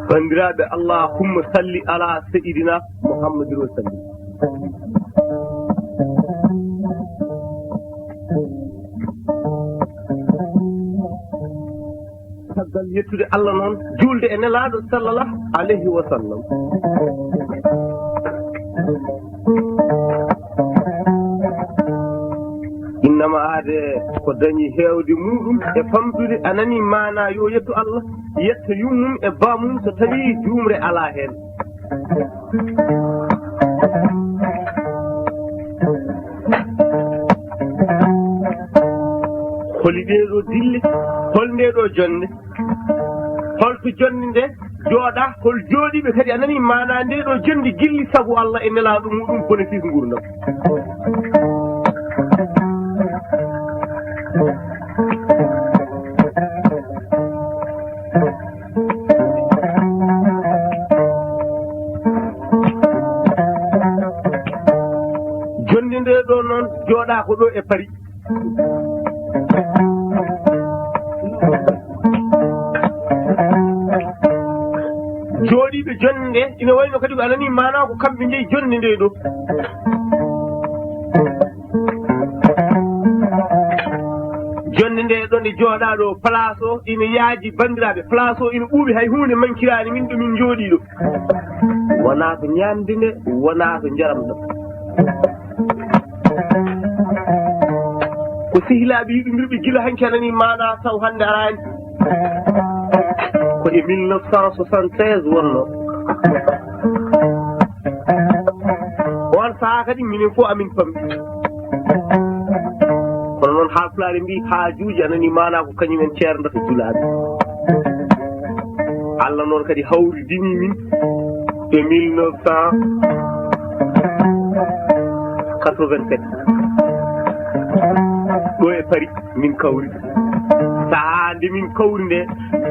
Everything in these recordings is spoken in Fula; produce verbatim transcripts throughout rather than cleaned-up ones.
Banndiraaɓe, allahumma salli ala sayyidina Muhammadin wa sallim. Caggal yettude Allah noon, juulde e Nelaaɗo sallallahu alayhi wa sallam. Innama aade ko dañi heewde muuɗum e famɗude, a nanii maanaa yo yettu Allah, yetta yummum e baamum so tawii juumre alaa heen. Holi ɗee ɗoo dille? Hol ndee ɗoo jonnde? Hol to jonnde nde jooɗaa? Hol jooɗiiɓe kadi a nanii maanaa ndee ɗoo jonnde gilli sabu Allah e Nelaaɗo muuɗum bénéfice nguurndam? Jonnde nde ɗo noon jooɗaa ko ɗo e Paris. Jooɗiiɓe jonnde nde ina wayno kadi ko a nanii maanaa ko kamɓe njeyi jonnde nde ɗo. Jonnde nde ɗo nde jooɗaa ɗo, place o ina yaaji banndiraaɓe, place o ina ɓuuɓi, hay huunde mankiraani min ɗo min njooɗii ɗo. Wonaa ko ñaamde nde, wonaa ko njaram ɗam. Ko sehilaaɓe yiɗundirɓe gila hanki a nanii maanaa taw hannde araani. Ko e mille neuf cent soixante-seize wonnoo. Oon sahaa kadi minen fof amin pamɗi. Kono noon haalpulaar en mbii haajuuji a nanii maanaa ko kañum en ceerndata julaaɓe. Allah noon kadi hawridini min e mille neuf cent quatre-vingt-sept ɗo e Paris min kawri. Sahaa nde min kawri nde,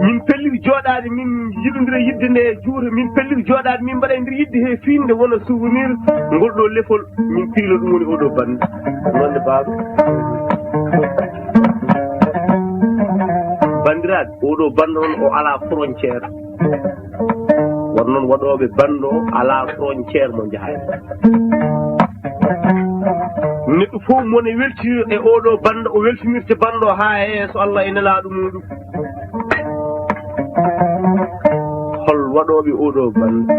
min pelliti jooɗaade, min yiɗondira yiɗde nde juuta, min pelliti jooɗaade, min mbaɗa e nder yiɗde he fiinde wona souvenir ngol ɗo lefol, min piila ɗum woni oɗo bannde. Noon ne baaba. Banndiraaɓe, oɗo bannde noon o alaa frontière. Won noon waɗooɓe bannde o alaa frontière mo njahaani. Neɗɗo fof mo ne weltinir e oɗo bannde, o weltinirta bannde o haa e yeeso Allah e Nelaaɗo muuɗum. Hol waɗooɓe oɗo bannde?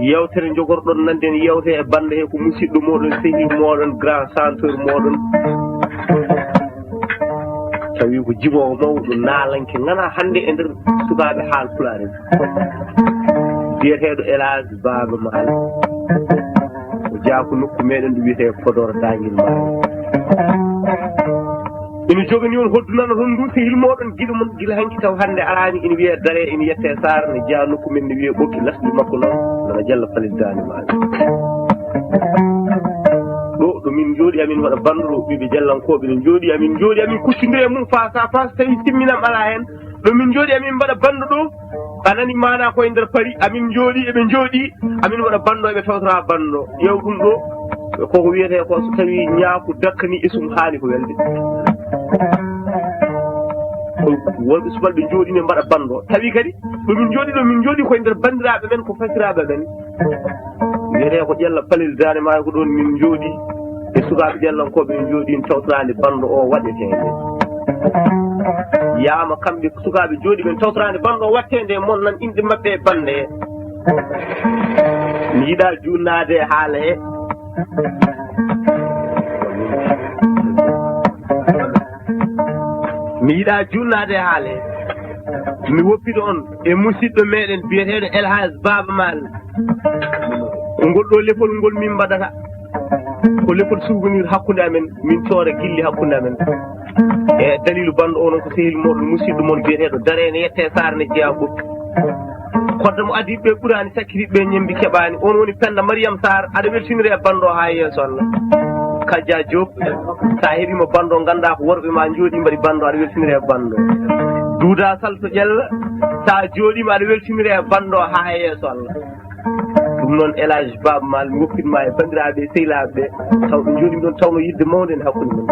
Yeewtere njogorɗon nannden yeewte e bannde he ko musidɗo mooɗon, sehil mooɗon, grand chanteur mooɗon. Tawi ko jiboowo mawɗo naalanke ŋana hannde e nder sukaaɓe haalpulaar en. Biyeteeɗo El Hadj Baaba Maal. O jeyaa ko nokku meɗen ɗo wiyetee Podor Daangel Maayo. Ina joganii on hoddunano toon ndu sehil mooɗon giɗo mon gila hanki taw hannde araani, ina wiyee Daree, ina yettee Saar, ne jeyaa nokku men ne wiyee Ɓokki, lasli makko noon nana jalla Falel Daande Maayo. Ɗo, ɗo min njooɗi amin mbaɗa bannde ɗo, ɓiɓɓe jallankooɓe ne njooɗi amin njooɗi amin kuccondiri e mum face à face, tawi timminam alaa heen. Ɗo min njooɗi amin mbaɗa bannde ɗo, a nani maanaa koye nder Paris, amin njooɗi eɓe njooɗi, amin mbaɗa bannde eɓe tawtora bannde. Ƴeew ɗum ɗo, koko wiyetee ko so tawi ñaaku dakkani isum haani ko welde. Ko wonɓe subalɓe njooɗi ne mbaɗa bannde. Tawi kadi ɗo min njooɗi ɗo, min njooɗi koye nder banndiraaɓe men, ko fasiraaɓe men. Wiyetee ko Ƴella Palel Daande Maayo, ko ɗoon min njooɗi e sukaaɓe ƴellankooɓe, min njooɗi tawtoraande bannde o waɗeteende. Yaama kamɓe sukaaɓe njooɗi ɓen tawtoraande bannde o waɗteende e mon nan inɗe maɓɓe e bannde he. Mi yiɗaa juunnaade e haala he. Mi yiɗaa juunnaade e haala he. Mi woppita on e musidɗo meɗen biyeteeɗo El Hadj Baaba Maal. Ngol ɗo lefol ngol min mbaɗata ko lefol souvenir hakkunde amen, min coora gilli hakkunde amen. E dalilu bannde o noon ko sehil moɗon musidɗo mon biyeteeɗo Dare ne yette Saar ne jeyaa Ɓokki. Kodda mo adiiɓe ɓe ɓuraani, sakkitiiɓe ɓe ñembi keɓaani. On woni Penda Mariam Saar, aɗa weltiniri e bannde o haa yeeso Allah. Kajja Diop, sa heɓiima bannde o, nganndaa ko worɓe ma njooɗi mbaɗi bannde o, aɗa weltiniri e bannde o. Duuda Sal to Ƴella, sa jooɗiima aɗa weltiniri e bannde o haa yeeso Allah. Ɗum noon El Hadj Baaba Maal mi woppitma e banndiraaɓe e sehilaaɓe ɓe, taw ɓe njooɗiima ɗoon, tawnoo yiɗde mawnde ene hakkunde mon.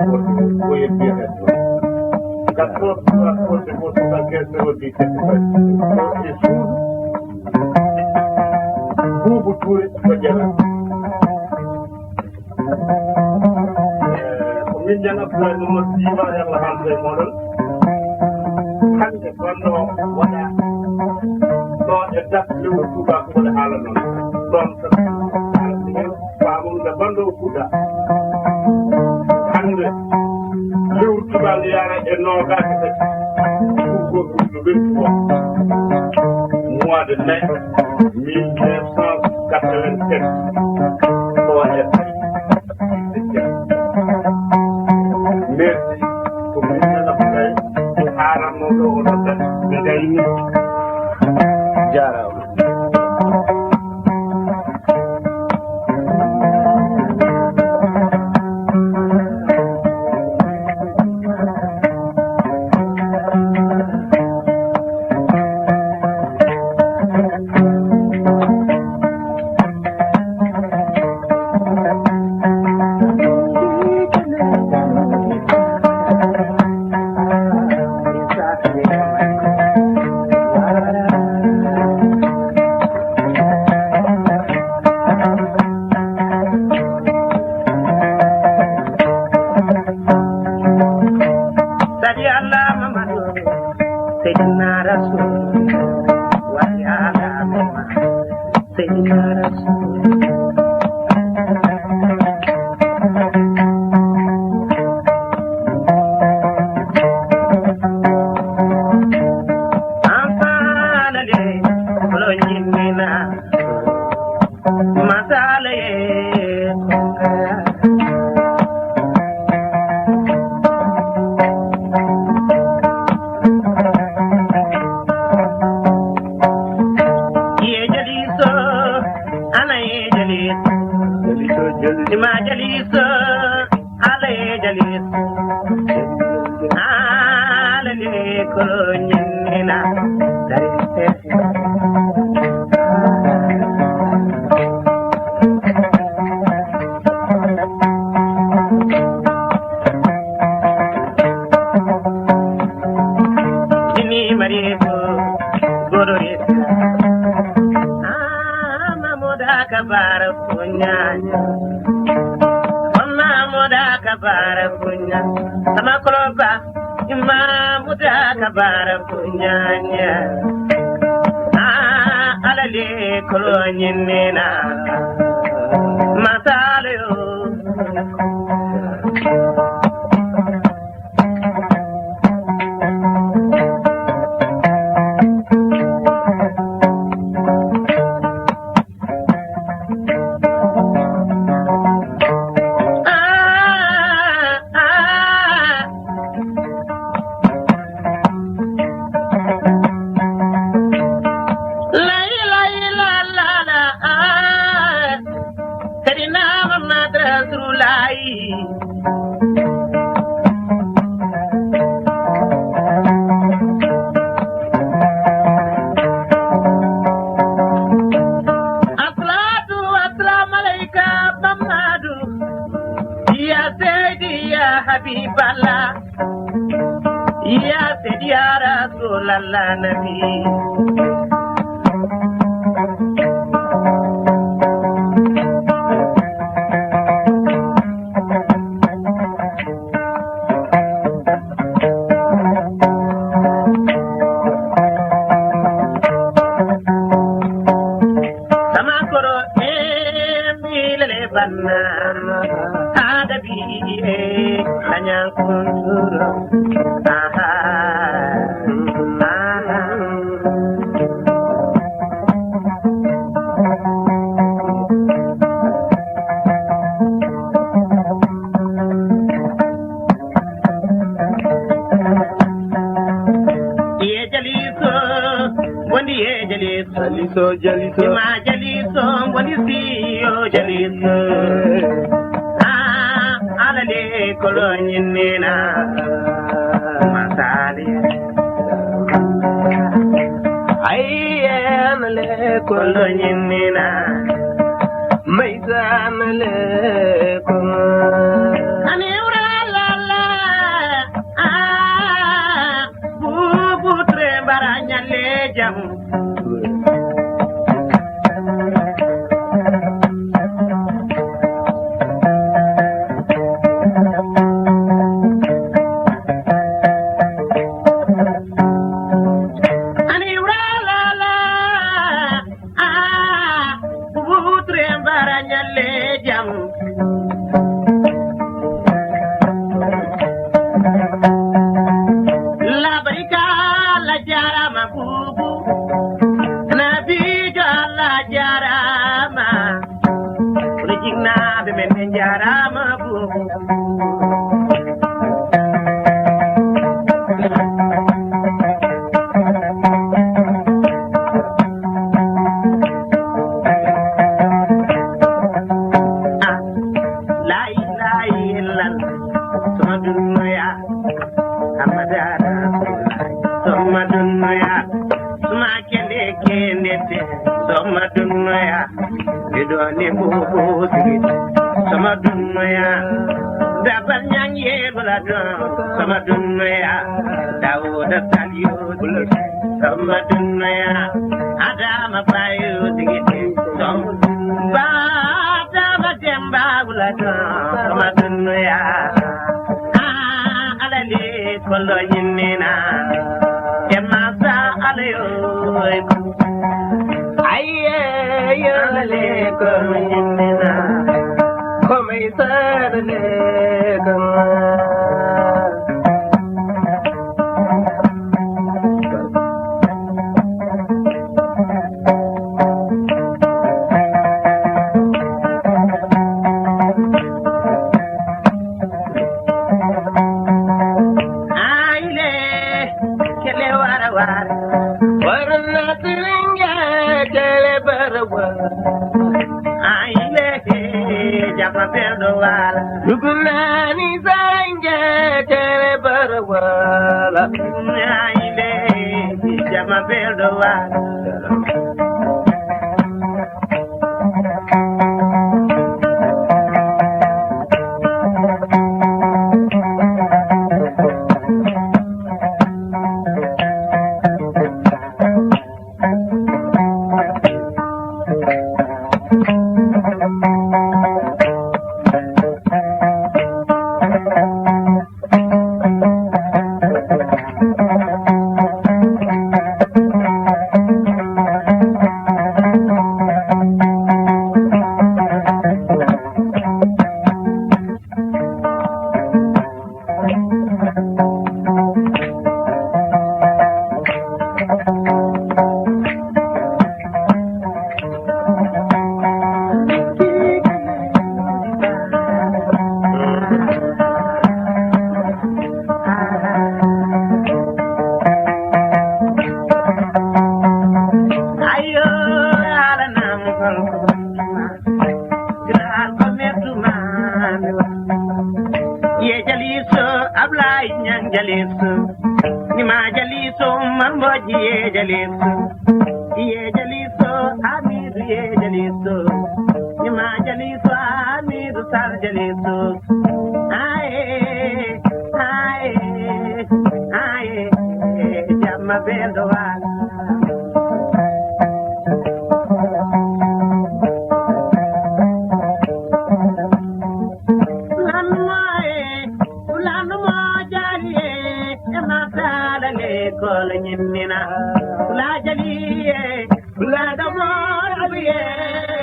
Ko yetti hen ɗo. Quatorze trois soixante-dix-sept, soixante-quinze, zéro dix-sept. Ko e suudu Buubu Touré ko Jara. Eh, ko min Ñaŋ Abdoulaye Mamadou Diba, Yalla haalda e mooɗon. Hannde ɗon ɗo waɗa ɗo e date lewru tuubakoo, wala haala noon. Ɗon tan. Faamum nde banndo o fuɗɗa. Hannde, lewru tubaandu yaara e noogaas e tati. Ɗum ko ɗum no ɓentu o. Mois de mai mille neuf cent quatre-vingt-sept. Ko e Paris. Merci. Ko min nana Fulay. Haaranno ɗo o nodda. Mi gayni. Jaaraama. Sadi Allah Mamadu, Seydina Rasul, wali ala Mamadu, Seydina Rasul. Amfana le, lo nyinina. Masala ye. Ye jali so, ana ye jali. Ima jali so. Ala e jalis, ala ne ko nyinna dari. Jini mari ko gorori. Ah, mamoda kabara kunyanya. Mama moda kabara kunya. Sama koloba. Imamu da kabara kunyanya. Ah, alale kolo nyinina. Masalo. Asalatu wasalamu alayka Mamadu, ya Seydi ya Habiballah, ya Seydi ya Rasulallah Nabi. Sama koro e milele banna. Ada bi e anyan kunturo. Aha. Aha. Ye jaliso, bondi ye jaliso. Jaliso, jaliso. Ima jaliso, bondi siyo jaliso. Ah, alale kolo nyinina. Masali. Ay, alale kolo nyinina. Maysa alale kolo. Ani ura la Ani wura la la, ah, bubutre mbara nyalle jam. La barika la jarama bubu, nabijo Allah jarama. Kono jinnaaɓe men ɓe njaaraama boom. Ah, laa ilaaha illallah, suma dunnoya, Ahmada Rasulullah, suma dunnoya, suma kende kendete, suma dunnoya. Miɗo ni mbuuɓuuɗi, sama dunnoya. Dabal ñaŋ yeɓula ɗon, sama dunnoya. Dawuda Saliyu, sama dunnoya. Adama Bayo, digiti, sama. Ba, Adama Demba, wula ɗon, sama dunnoya. Ah, alali, kolo ñinnina. Demasa, alayo. Aye, yo le ko minna, ko mai sa le ko. Aile, kele wara wara. Warna tiringa kele bara wara. Aile, japa perdo wara. Dukunani sainga kele bara wara. Aile, japa perdo wara. Ayo, alanam. Grand commerce man. Ye jaliso, Ablaye Niang jaliso. Ni ma jaliso, man boji ye jaliso. Ye jaliso, Amidu ye jaliso. Ni ma jaliso, Amidu Sar jaliso. Aye, aye, aye, jamma bendo wala. Lanmo e, lanmo jali e, e masala le kol nyinnina. La jali e, la damo jali e,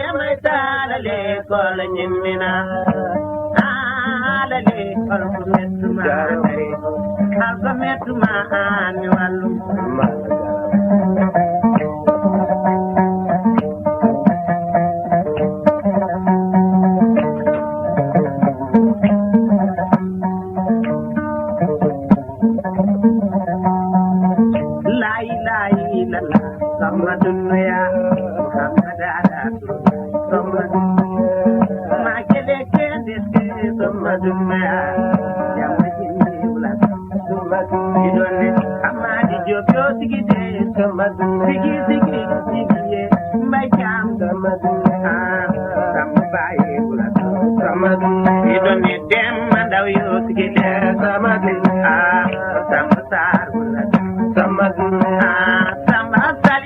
e masala le kol nyinnina. Ala le kol metuma are, alba metuma ani walu. La ilaha illallah, Muhammadun ya, Muhammad Rasulullah, Muhammadun ya, ma kele kende, Muhammadun ya, ya majini wala. Idone, Amadi Diop, yo sigi de. Sigi, sigi, sigi, ye. Mbay Caam. Ah, Samba Baye Wula. Idone, Demba Ndaw, yo sigi de. Ah, Samba Sarr Wula. Ah, Samba Sall.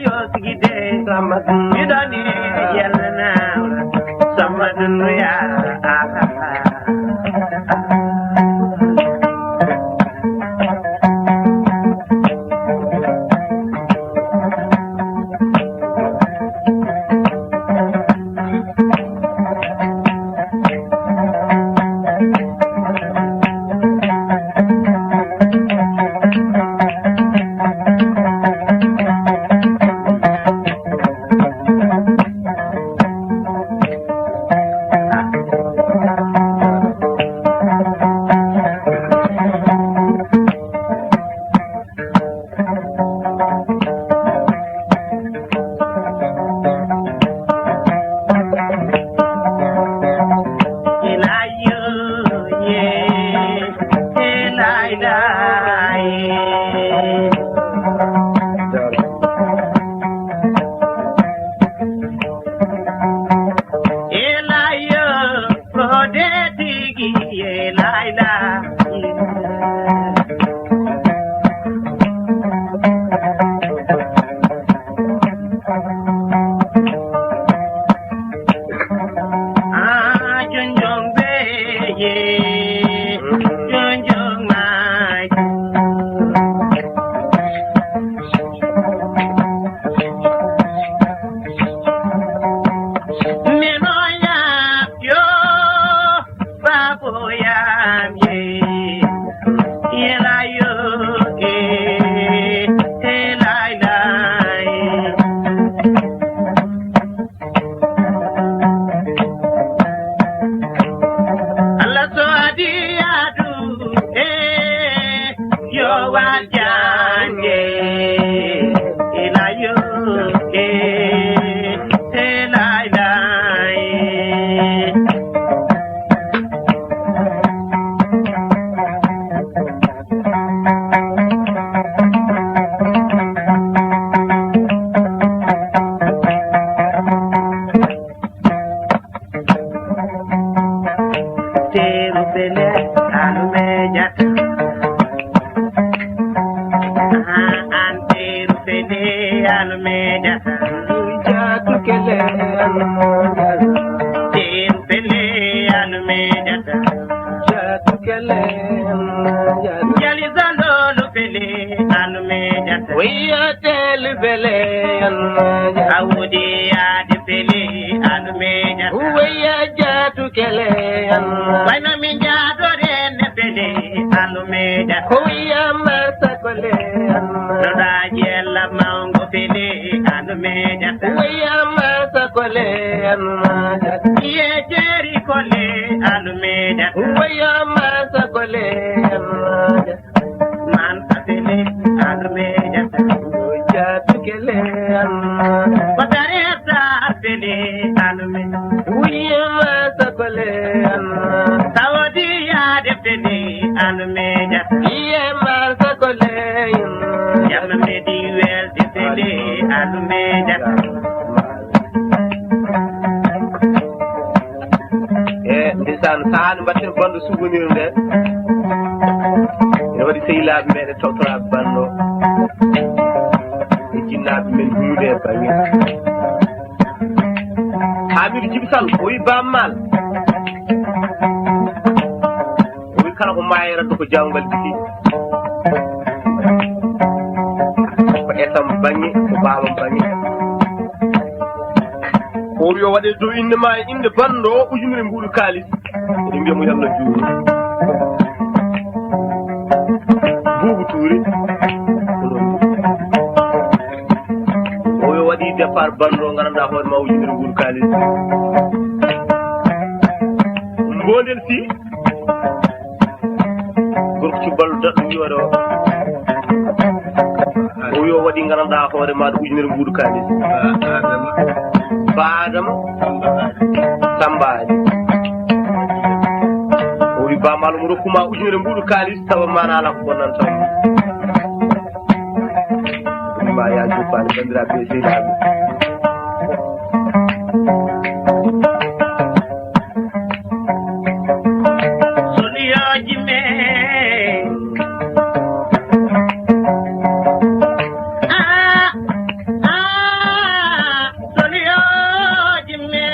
Allah so adi adu, eh, yo wal jande, ila yo, eh, eh, lai, lai. Teru pele, alu me jata. Ah, an teru pele, alu me jata. Jatu kele, alu me jata. Teru pele, alu me jata. Jatu kele, alu me jata. Jali zandolo pele, alu me jata. Wiya telu pele, alu me jata. Awudi adi pele, alu me jata. Wiya jatu kele, alu me jata. Wayno min jadore ne pele, alu me jata. Wiya masa kole, alu me jata. Noda jella mango pele, alu me jata. Wiya masa kole, alu me jata. Ye jeri kole, alu me jata. Wiya masa kole, alu me jata. Man atele, alu me jata. Jatu kele, alu me jata. Batare ta atele, alu me jata. Wiya masa kole, alu me jata. Tawadi ya de pele, alu me jata. Wiya masa kole, alu me jata. Yamma me di wel de pele, alu me jata. E ndeysaan, sahaa nde mbaɗten banndo souvenir nde, ene waɗi sehilaaɓe meɗen tawtoraaɓe banndo e jinnaaɓe men huunde e baŋŋe. Hamidu Jibi Sall, o wi Baaba Maal. O wi kala ko maayi raddu ko jaawngal biki. Ko esam baŋŋe, ko baabam baŋŋe. O wi o waɗe dow innde ma e innde banndo o ujunere mbuuɗu kaalis. Eɗen mbiya mo yo Allah juuru. Buubu Tuuri. O wi o waɗi départ banndo nganndanɗaa hoore ma ujunere mbuuɗu kaalis. Mbonden si. Gorko cuballo daɗɗo wiyoore o. O wi o waɗi nganndanɗaa hoore maaɗa ujunere mbuuɗu kaalis. Ba Adama. Samba Ali. O wi Baaba Maal omo rokkuma ujunere mbuuɗu kaalis tawa mana ala ko bonnanta. Ma ya joppaani banndiraaɓe e sehilaaɓe. Soliyooji me. Ah, ah, soliyooji me.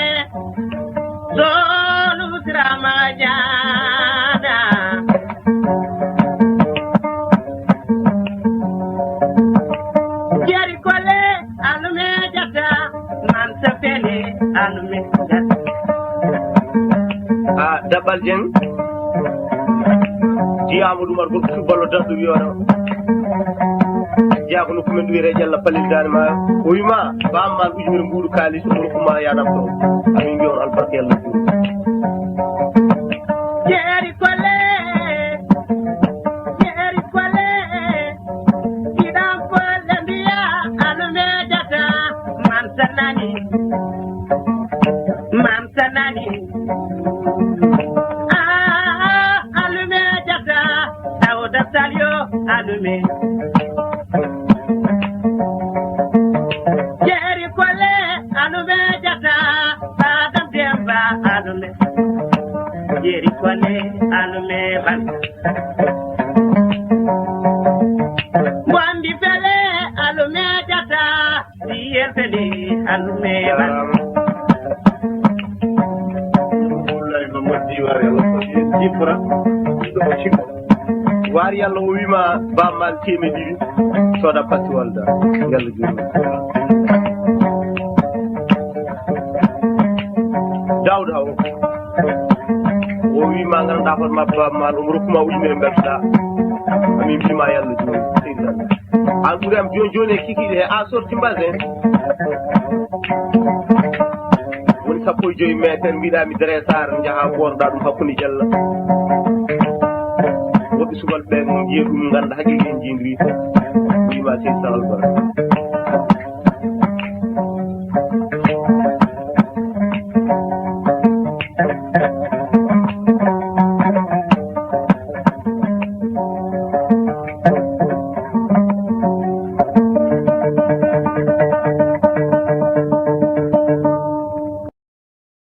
Solu drama jada. Jeri kole. Alume jata, man safele, alume jata. A Daɓɓal Jeŋ, Jiya Amadou Umar, gorko cuballo daɗɗo wiyoore o. Jeyaa ko nokku men ɗo wiyetee Ƴalla Palel Daande Maayo. O wii ma, Baaba Maal ujunere mbuuɗu kaalis, o rokku ma yaanam ɗo. Amin mbiya on albarka Yalla juuru. Jeeri kole, jeeri kole. Iɗan folle mbiya alume jata, man sanani, man sanani. Ah, alume jata, Dawda Salyo alume. Jeeri kole alume jata, Badam Demba alume. Jeeri kole alume ban. Wandi fele alume jata, diyel fele alume ban. Pura ɗo o cimmo. Waari Yalla o wiima bammal teemedde ɗiɗi. Sooda patti walda. Yalla juurma. Daawda o. O wiima ngannduɗaa hoto ma bammal omo rokkuma ujunere mbeltoɗaa. Amin mbiima Yalla juurma. Seydi Yalla. An ɓuri am jooni jooni e kikiiɗe he a sorti mbasin. Woni sappo e joyi meter mbiɗa mi dressar njaha ɓorɗa ɗum hakkunde jalla. Woɓɓe subalɓe ɓe njiya ɗum ngannda haqiiqe en jiidiri. Wiima seydi Sahal Bara.